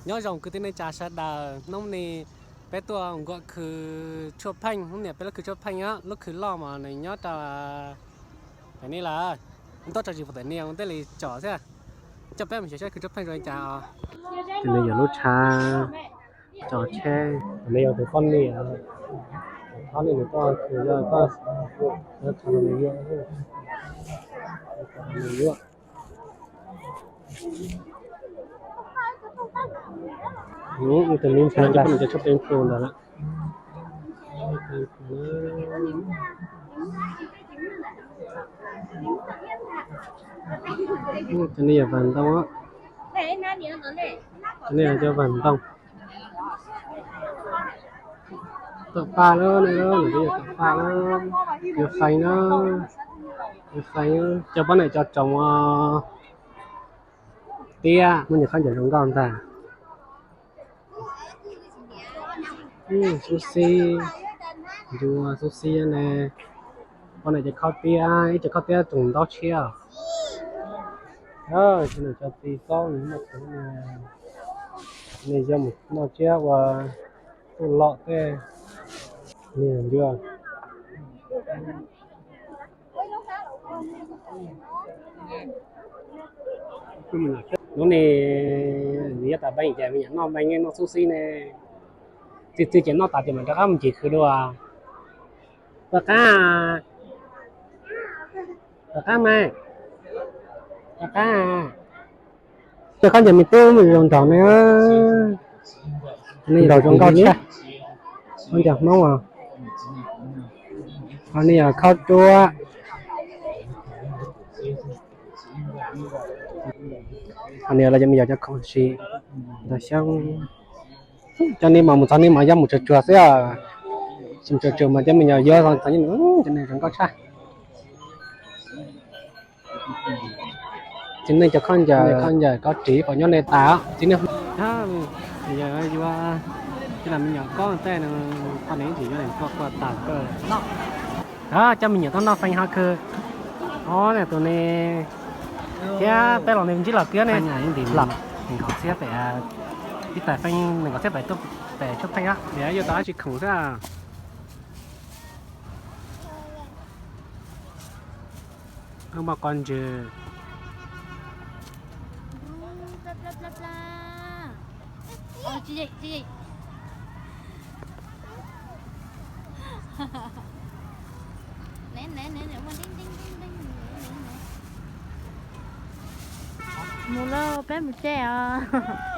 Nyob zoo kwv tij neej tsa sawv daws, hnub no peb tuaj nkuaj khw tshuaj pheej, hnub no peb lub khw tshuaj pheej, lub khw loj mas nws nyob rau pem no lawm. Tuaj tso zis puas tawm nias ua ntej li tso xwb. Coj peb mus xyuas saib khw tshuaj pheej zoo li cas os. Tus no yog lub tshav tso tsheb, tus no yog tus poj niam, tus poj niam nws tuaj khw, yog tuaj, yog khw nws yuav, nws yuav. Tus me ntxhais coj peb mus xyuas tshuaj pheej ntawd lawm. Cov no yog vam ntoo, cov no yog cov vam ntoo. Tawm paj lawm, nws twb yog tawm paj lawm. Yuav feem na, yuav feem, cov poj niam cov tsoom tiab, muaj nyuam khaub ncaws zoo nkauj ntag. Xub xib, ncua xub xib ne. Poj niam cov khaub tiab, ib co khaub tiab tsoom ntaub tshiab. Tsis nws cov txiv txob nws muaj txwv ne, nws yog mus noj tsiab ua tuj lom tej, nws ncua. Hnub no nws yuav tas peev ces me nyuam noj peev noj xub xib ne. Txij txij ces noj tas ces mam rov qab mus ncig khw dua. Rov qab, rov qab mas, rov qab. Cov khaub ncaws me tub zoo nraug ne, nraug zoo nkauj tshaj. Khaub ncaws Hmoob, ho nej yog khaub ruab. Ho nej los cov me nyuam cov khoom siv ntawm xyoob. Cov nej mas mus txog nej mas yuav mus tsuag tsuag xwb. Tsis mus tsuag tsuag mas cov me nyuam yuav txog cov nej zoo nkauj tshaj. Txiv neej cov khaub ncaws, khaub ncaws koj ris puas nyob nej tas. Txiv neej, yog yuav, tij laug me nyuam kob tej no, poj niam ib txwm yuav kua kua tas kawg. Coj me nyuam tuaj noj feem hauv khw. Ob, tus ne thiab peb los ntsib los tiab ne. Los, nkhaus txhiab pem, ib tais feem nkhaus txhiab pem tuaj pem tshuaj pheej. Yuav tau dab tsi khoom xwb. Wb muaj qos ntsws. Mus lauj, peb mus tsev os.